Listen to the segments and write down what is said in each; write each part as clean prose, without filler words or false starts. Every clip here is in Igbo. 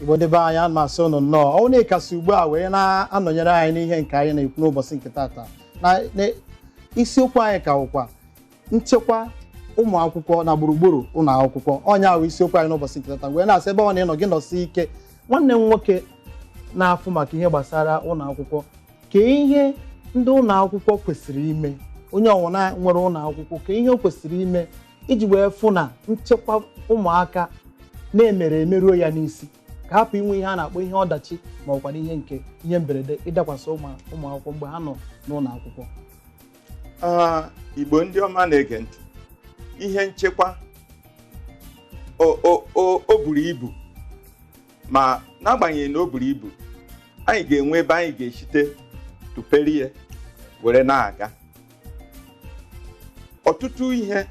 Igbo ndị be anyị, ana m asị ụnụ nnọọ. Ọ na ịkasị ugbu a wee na-anọnyere anyị n'ihe nke anyị na-ekwu n'ụbọchị nke tata na isiokwu anyị ka wụkwa nchekwa ụmụ akwụkwọ na gburugburu ụlọ akwụkwọ. Ọnya ahụ isiokwu anyị n'ụbọchị nke tata, wee na-asị ebe ọ na ịnọ gị nọsi ike. Nwanne m nwoke na-afụ maka ihe gbasara ụlọ akwụkwọ, ka ihe ndị ụlọ akwụkwọ kwesịrị ime, onye ọwụna nwere ụlọ akwụkwọ, ka ihe o kwesịrị ime iji wee fụ na nchekwa ụmụaka na-emere emeruo ya n'isi, ka hapụ inwe ihe a na-akpọ ihe ọdachi ma ọkwa ihe nke ihe mberede ịdakwasị ụmụ akwụkwọ mgbe ha nọ n'ụlọ akwụkwọ. Igbo ndị ọma na-ege ntị, ihe nchekwa o buru ibu, ma n'agbanyeghị na o buru ibu, anyị ga-enwe ebe anyị ga-esite tụperie were na-aga. Ọtụtụ ihe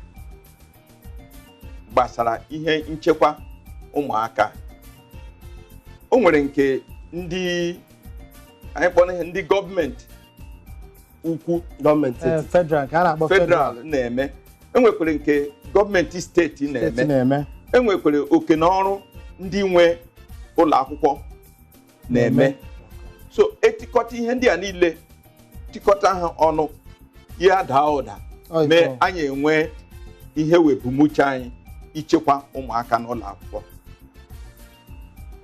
gbasara ihe nchekwa ụmụaka, o nwere nke ndị anyị kpọrọ ihe ndị gọọmenti ukwu, gọọmenti etiti. Federal ka a na-akpọ. Federal na-eme, enwekwara nke gọọmenti steeti steeti na-eme, na-eme, enwekwara oke na ọrụ ndị nwe ụlọ akwụkwọ na-eme. So etikọta ihe ndị a niile, tikọta ha ọnụ, ya daa ụda, Ọ ife mee ọ. anyị enwe ihe webumuche anyị ichekwa ụmụaka n'ụlọ akwụkwọ.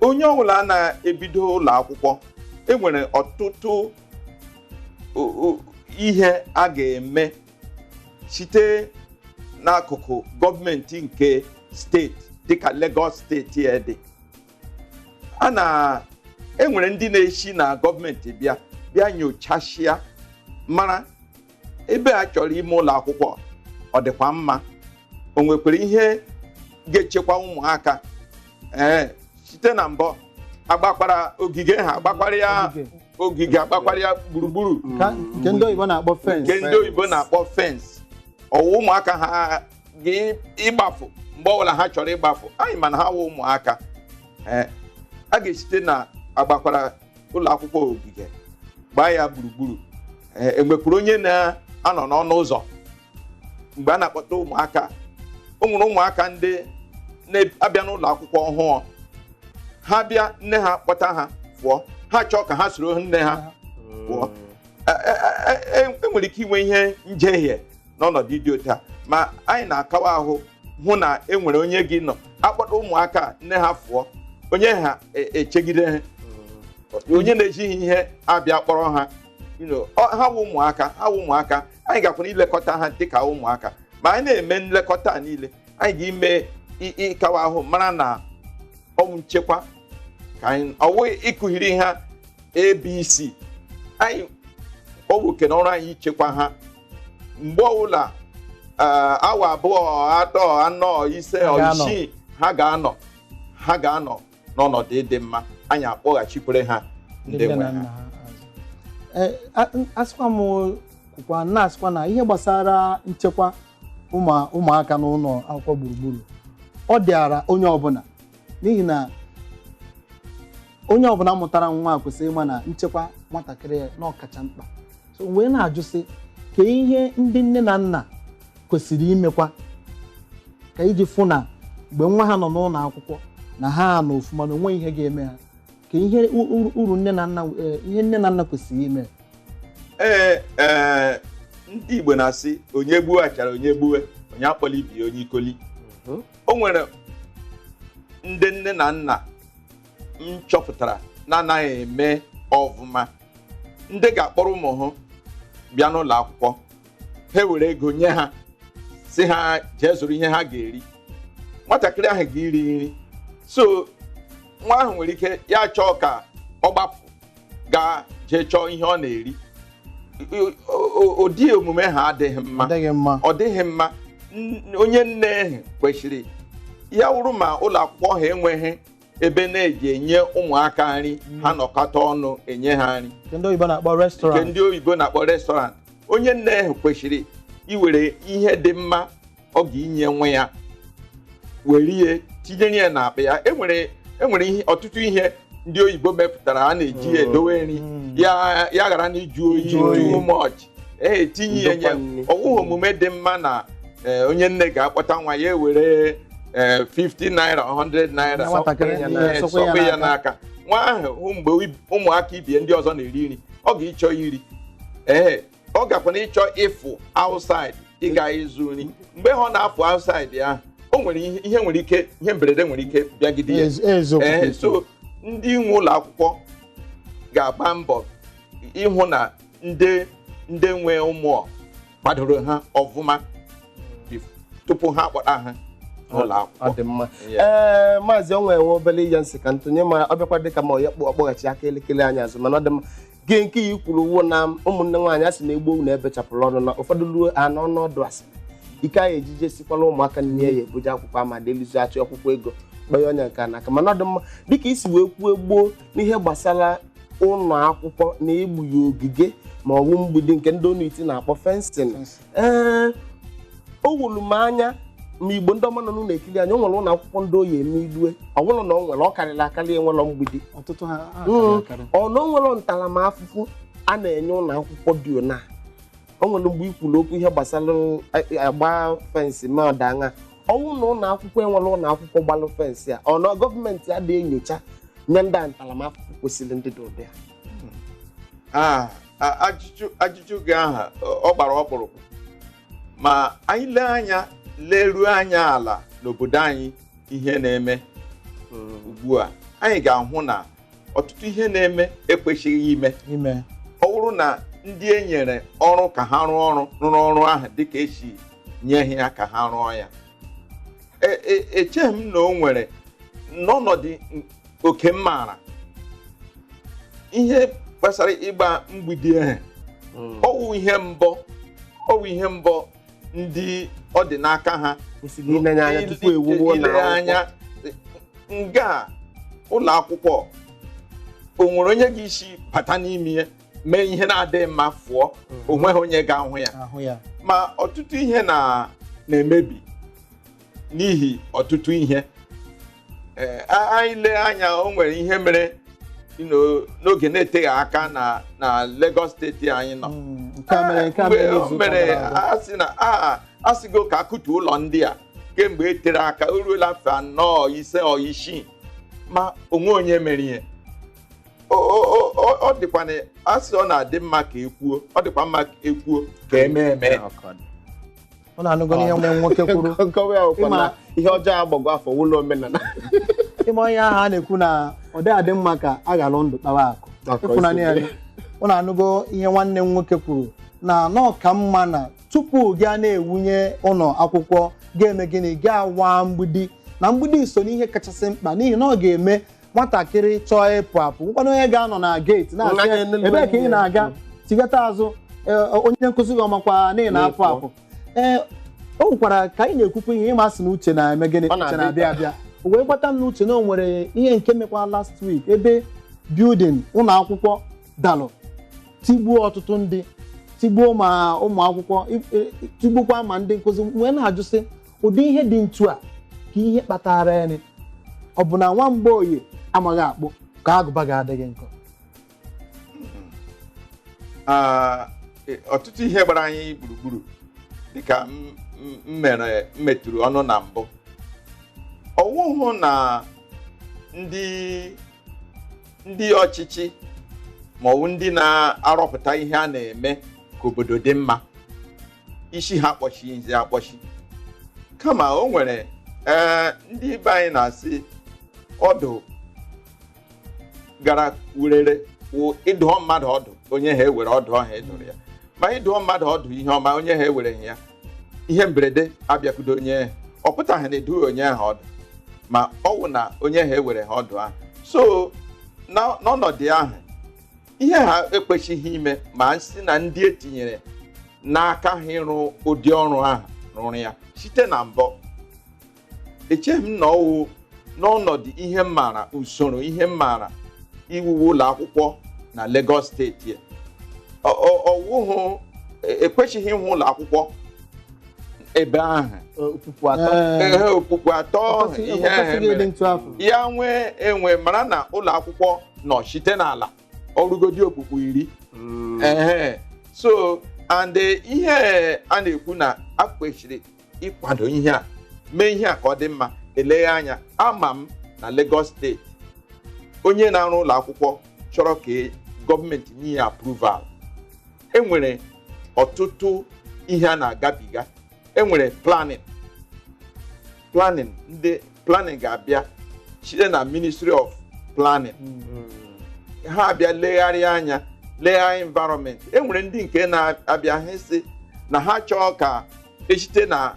Onye ọbụla na-ebido ụlọ akwụkwọ, enwere ọtụtụ ihe a ga-eme site n'akụkụ gọọmenti nke steeti, dịka Lagos Steeti ya dị a na enwere ndị na-esi na gọọmenti bịa bịa nyochasịa mara ebe a chọrọ ime ụlọ akwụkwọ, ọ dịkwa mma, o nwekwara ihe ga-echekwa ụmụaka. Ee, site na mbọ agbakwara ogige ha, agbakwara ya Ogige. ogige, agbakwara ya gburugburu, Nke ndị oyibo na-akpọ fence. Nke ndị oyibo na-akpọ fence. Ọwụ ụmụaka ha ga-ịgbafụ mgbe ọbụla ha chọrọ ịgbafụ anyị, mana ha wụ ụmụaka. Ee, a ga-esite na agbakwara ụlọ akwụkwọ ogige, gbaa ya gburugburu. Ee, enwekwuru onye na-anọ n'ọnụ ụzọ mgbe a na-akpọta ụmụaka. O nwere ụmụaka ndị na-abịa n'ụlọ akwụkwọ ọhụụ, ha bịa, nne ha kpọta ha pụọ, ha chọọ ka ha soro nne ha pụọ. E nwere ike inwe ihe njehie n'ọnọdụ dị otu a, ma anyị na-akawa ahụ hụ na e nwere onye gị nọ akpọta ụmụaka, nne ha fụọ, onye ha echegide ha, onye na-ejighị ihe abịa kpọrọ ha. Ha wụ ụmụaka, ha wụ ụmụaka, anyị gakwara ilekọta ha dịka ụmụaka. Ma anyị na-eme nlekọta a niile, anyị ga-ime ịkawa ahụ mara na ọnwụ nchekwa ka anyị ọwụ ịkụghiri ha ABC anyị. Ọ bụ oke na ọrụ anyị ichekwa ha mgbe ọbụla, awa 2, 3, 4, 5, Ha ga-anọ. 6 ha ga-anọ n'ọnọdụ ịdị mma, anyị akpọghachikwere ha ndị ndị nne nwe na nna ha. ha azụ. Ee, asịkwa m kwukwa na-asịkwa na ihe gbasara nchekwa ụmụaka n'ụlọ akwụkwọ gburugburu, ọ dịara onye ọbụla, n'ihi na onye ọbụla mụtara nwa kwesịrị ịma na nchekwa nwatakịrị ya na ọkacha mkpa. So wee na-ajụsị ka ihe ndị nne na nna kwesịrị imekwa ka iji fụ na mgbe nwa ha nọ n'ụlọ akwụkwọ na ha nọ ofụma, na onwe ihe ga-eme ha, ka ihe uru nne na nna, ihe nne na nna kwesịrị ime. Ee, ndị Igbo na-asị onye gbuo achara onye gbuwe, onye akpọla ibi ya onye ikoli. O nwere ndị nne na nna m chọpụtara na-anaghị eme ọfụma, ndị ga-akpọrọ ụmụ ha bịa n'ụlọ akwụkwọ, ha were ego nye ha, si ha jee zụrụ ihe ha ga-eri. Nwatakịrị ahụ ga-eri nri, so nwa ahụ nwere ike ya chọọ ka ọ gbapụ gaa jee chọọ ihe ọ na-eri. Ụdị omume ha adịghị mma. Ọ dịghị mma. Ọ dịghị mma. Onye nne ahụ kwesịrị ya wụrụ ma ụlọ akwụkwọ ha enweghị ebe na-eji enye ụmụaka nri, ha nọkọta ọnụ enye ha nri, nke ndị oyibo na-akpọ nke restaurant, ndị oyibo na-akpọ restaurant, onye nne ahụ kwesịrị iwere ihe dị mma ọ ga-inye nwa ya, were ihe tinyere ya n'akpa ya. Enwere ihe, ọtụtụ ihe ndị oyibo mepụtara a na-eji ya edowe nri, ya ghara na iju oyi Iju oyi. too much. Ee, etinye ya nye Ndokwa nri. Ọwụghị omume dị mma na onye nne ga-akpọta nwa ya ewere 50 naira, 100 naira, Nwatakịrị, sọkwa ya sọkwa ya n'aka. n'aka. Nwa ahụ hụ mgbe ụmụaka ibie ndị ọzọ na-eri nri, ọ ga-ịchọ iri. Ee, ọ gakwana ịchọ ịfụ outside ịga ịzụ nri. Mgbe ọ na-afụ outside ahụ, o nwere ihe nwere ike, ihe mberede nwere ike bịagide ya. Eziokwu. Ee, so ndị nwe ụlọ akwụkwọ ga-agba mbọ ịhụ na ndị nwe ụmụ kwadoro ha ọfụma tupu ha akpọta ha n'ụlọ Ọ akwụkwọ. dị mma. Yeah. Ee, maazị, onwe enwe obere ihe nsị ka ntụnye ma ọ bịakwa dịka ma ọ kpọghachi aka elekere anyị azụ, mana ọ dị mma gị nke ya ikwuru wuo na ụmụnne nwaanyị a sị na egbo na ebechapụrụ ọnụ na ụfọdụ ruo anọ ọnọdụ asịrị ike anyị ejije sikwala ụmụaka nne ya ebuje akwụkwọ ama deluzi achụ akwụkwọ ego kpanye ọnya nke a n'aka. Mana ọ dị mma dịka isi wee kwuo gboo n'ihe gbasara ụlọ akwụkwọ na egbu ya ogige ma ọ bụ mgbidi nke ndị onu iti na-akpọ fencing. Ee, o wuru m anya ma Igbo ndị ọma nọ n'ụlọ ekiri anya, o nwere ụlọ akwụkwọ ndị oyi eme ilue ọ bụrụ na o nwere, ọ karịrị akarị enwelọ mgbidi. Ọtụtụ ha ha karịrị akarị. Ọ na o nwere ntaramahụhụ a na-enye ụlọ akwụkwọ dị ona. O nwere mgbe i kwuru okwu ihe gbasara agba fensị ma ọ da aṅa ọnwụ na ụlọ akwụkwọ enwere ụlọ akwụkwọ gbalụ fensị a, ọ na gọọmenti adịghị enyocha nye ndị a ntaramahụhụ kwesịrị ndị dị ụdị a? Ajụjụ gị aha ọ gbara ọkpụrụkpụ. Ma anyị lee anya, leruo anya ala n'obodo anyị, ihe na-eme ugbu a, anyị ga-ahụ na ọtụtụ ihe na-eme ekwesịghị ime. Ime. Ọ bụrụ na ndị e nyere ọrụ ka ha rụọ ọrụ rụrụ ọrụ ahụ dịka esi nye ha ya ka ha rụọ ya, echeghị m na o nwere n'ọnọdụ oke m maara ihe gbasara ịgba mgbidi ahụ. Ọwụ ihe mbọ, ọwụ ihe mbọ ndị ọ dị n'aka ha kwesịrị ilenye anya tupu ewuwe ụlọ ile akwụkwọ. Anya nga ụlọ akwụkwọ, o nwere onye ga-esi bata n'ime ya mee ihe na-adịghị mma fụọ, o nweghị onye ga-ahụ ya. Ahụ ya. Ma ọtụtụ ihe na-emebi n'ihi ọtụtụ ihe. Ee, anyị lee anya, o nwere ihe mere n'oge na-eteghị aka na Lagos steeti anyị nọ. Nke a mere Mgbe n'izu ụka mere gara aga. a sị na a sịgo ka akụtu ụlọ ndị a kemgbe e tere aka, o ruola afọ 4, 5 ọ 6, ma onwe onye mere ihe. Ọ dịkwa na a sị ọ na-adị mma ka ekwuo, ọ dịkwa mma ka ekwuo ka eme eme. Ọ na-anụgo n'ihe nwanne m nwoke kwuru. Nkọwa ya bụkwa na Ịma- ihe ọjọọ agbagwo afọ wụlọ omenala. Ime onye ahụ a na-ekwu na ọ dịghị adị mma ka a ga-alụ ndụ kpawa akụ. Akụ. Ịfụnanya ya. Ọ na-anụgo ihe nwanne m nwoke kwuru na nọọ ka mma na tupu gị a na-ewunye ụlọ akwụkwọ ga-eme gịnị, gị awa mgbidi, na mgbidi so n'ihe kachasị mkpa, n'ihi na ọ ga-eme nwatakịrị chọọ ịpụ apụ, nkwanụ onye ga-anọ na geeti na-asị ya, ebee ka ị na-aga, tigata azụ. Ee, onye nkụzi gị ọmakwa na ị na-apụ apụ. Ee, o nwekwara ka anyị na-ekwukwa ihe ịma sị na uche na-eme gịnị, Ọ uche na-abịa. na-abịa abịa. O wee gbata m n'uche na o nwere ihe nke mekwa last week ebe building ụlọ akwụkwọ dalụ, tigbuo ọtụtụ ndị, tigbuo ma ụmụ akwụkwọ, tigbukwa ma ndị nkụzi. Wee na-ajụsị ụdị ihe dị ntu a ka ihe kpatara ya ni? Ọ bụ na nwa mgbe oyi amaghị akpụ ka agụba ga-adịghị nkọ? Ọtụtụ ihe gbara anyị gburugburu dịka m mere m metụrụ ọnụ na mbụ, ọwụhụ na ndị ọchịchị ma ọ bụ ndị na-arọpụta ihe a na-eme ka obodo dị mma, isi ha kpọchizi akpọchi, kama o nwere ee ndị be anyị na-asị ọdụ gara wurere wụ ịdụọ mmadụ ọdụ, onye ha ewere ọdụ ọha ịdụrụ ya, ma ịdụọ mmadụ ọdụ ihe ọma, onye ha ewereghị ya, ihe mberede abịakwudo onye ahụ. Ọ pụtaghị na edughị onye ahụ ọdụ, ma ọ wụ na onye ha ewere ha ọdụ ahụ. So n'ọnọdụ ahụ, ihe ha ekwesịghị ime ma sị na ndị etinyere n'aka ha ịrụ ụdị ọrụ ahụ rụrụ ya site na mbọ. Echeghị m na ọwụ n'ọnọdụ ihe m maara, usoro ihe m maara iwuwe ụlọ akwụkwọ na Lagos steeti a. Ọwụhụ ekwesịghị ịhụ ụlọ akwụkwọ ebe ahụ Okpukpu 3. Ee. Ehe, okpukpu 3. Ihe ahụ Ọ kwesịghị ịdị mere ntu afọ. Ya nwee enwe mara na ụlọ akwụkwọ nọ site n'ala ọrụgodi okpukpu 10. Ehe, so and ihe a na-ekwu na a kwesịrị ịkwado ihe a mee ihe a ka ọ dị mma. Eleghe anya, ama m na Lagos steeti, onye na-arụ ụlọ akwụkwọ chọrọ ka gọọmenti nye ya approval, enwere ọtụtụ ihe a na-agabiga. Enwere planning, ndị planning ga-abịa site na Ministry of Planning. Ha abịa legharịa anya, legharịa environment. Enwere ndị nke na-abịa, ha sị na ha chọọ ka esite na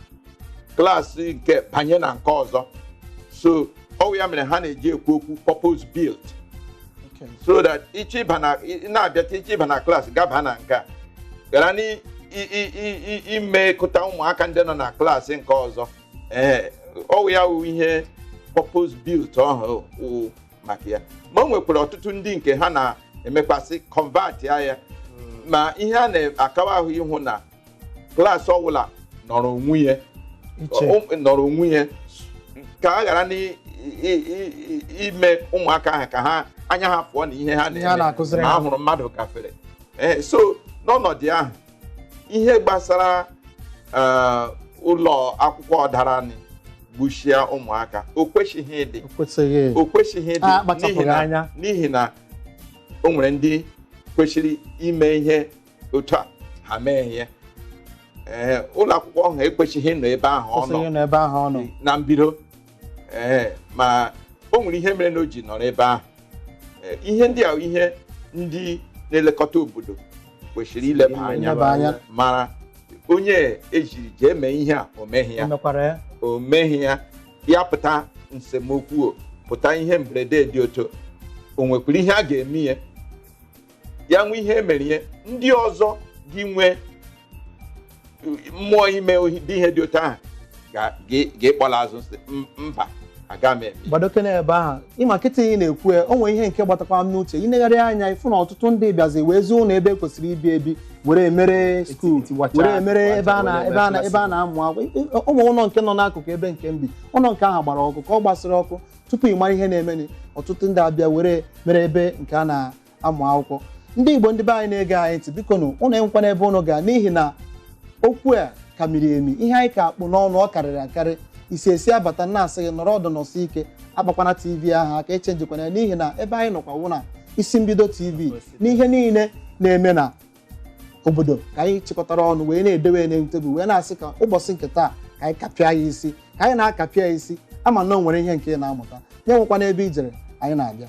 klaasị nke banye na nke ọzọ. So ọ ya mere ha na-eji ekwu okwu purpose built, so that ịchọ ịba na ị na-abịata, ịchọ ịba na klaasị, gaba na nke a, ghara na imekụta ụmụaka ndị nọ na klaasị nke ọzọ. Ee, ọwụ ya wụ ihe purpose built ọhụ wụ maka ya. Ma o nwekwara ọtụtụ ndị nke ha na-emekwasị convert ya. Ma ihe a na-akawa ahụ ịhụ na klaasị ọbụla nọrọ onwe ya iche. Nọrọ onwe ya, ka a ghara ime ụmụaka ahụ ka ha anya ha pụọ na ihe ha Ihe a na-eme na-akụziri ma ha. a hụrụ mmadụ gafere. Ee, so n'ọnọdụ ahụ, ihe gbasara ụlọ akwụkwọ dara nị gbuchie ụmụaka, o kwesịghị ịdị. O kwesịghị. O kwesịghị ịdị. A kpachapụghị n'ihi na- anya. N'ihi na o nwere ndị kwesịrị ime ihe otu a, ha mee ihe. Ee, ụlọ akwụkwọ ahụ ekwesịghị ịnọ ebe ahụ ọ nọ Kwesịghị ịnọ ebe ahụ ọ nọ. na mbido. Ee, ma o nwere ihe mere na o ji nọrọ ebe ahụ. Ee, ihe ndị a bụ ihe ndị na-elekọta obodo kwesịrị ileba anya, Ileba anya. mara onye ejiri jee mee ihe a, o meghị ya. O mekwara ya. O meghị ya, ya pụta nsemokwu, o pụta ihe mberede dị otu, o nwekwara ihe a ga-eme ya, ya nwee ihe emere ihe ndị ọzọ gị nwee mmụọ ime dị ihe dị otu ahụ ga-ịkpọla azụ sị, "Mba, aga m eme." Gbadoke n'ebe ahụ ịma nkịtị ị na-ekwu ya, o nwere ihe nke gbatakwa m n'uche. Ịnegharị anya, ịfụ na ọtụtụ ndị bịazi wee zuo ụlọ ebe kwesịrị ibi ebi were emere school, Tiwacha- were emere ebe a na were ebe a na eme ebe a na-amụ akwụkwọ. Ụmụ ụlọ nke nọ n'akụkụ ebe nke m bi, ụlọ nke ahụ gbara ọkụ, ka ọ gbasịrị ọkụ tupu ị mara ihe na-emeni, ọtụtụ ndị abịa were mere ebe nke a na-amụ akwụkwọ. Ndị Igbo, ndị be anyị na-ege anyị ntị, biko nụ, ụnụ enwekwana ebe ụnụ gaa, n'ihi na okwu a ka miri emi. Ihe anyị ka akpụ n'ọnụ ọ karịrị akarị. Isi esi abata na-asị gị nọrọ ọdụ, nọsị ike, akpakwana TV ahụ aka, echenjikwana ya, n'ihi na ebe anyị nọkwa wụ na Isi Mbido TV. N'ihe niile na-eme na obodo ka anyị chịkọtara ọnụ wee na-edewe n'elu tebụl, wee na-asị ka ụbọchị nke taa ka anyị kapịa ya isi, ka anyị na-akapịa ya isi. Ama na o nwere ihe nke ị na-amụta. Ya nwekwana ebe i jere, anyị na-abịa.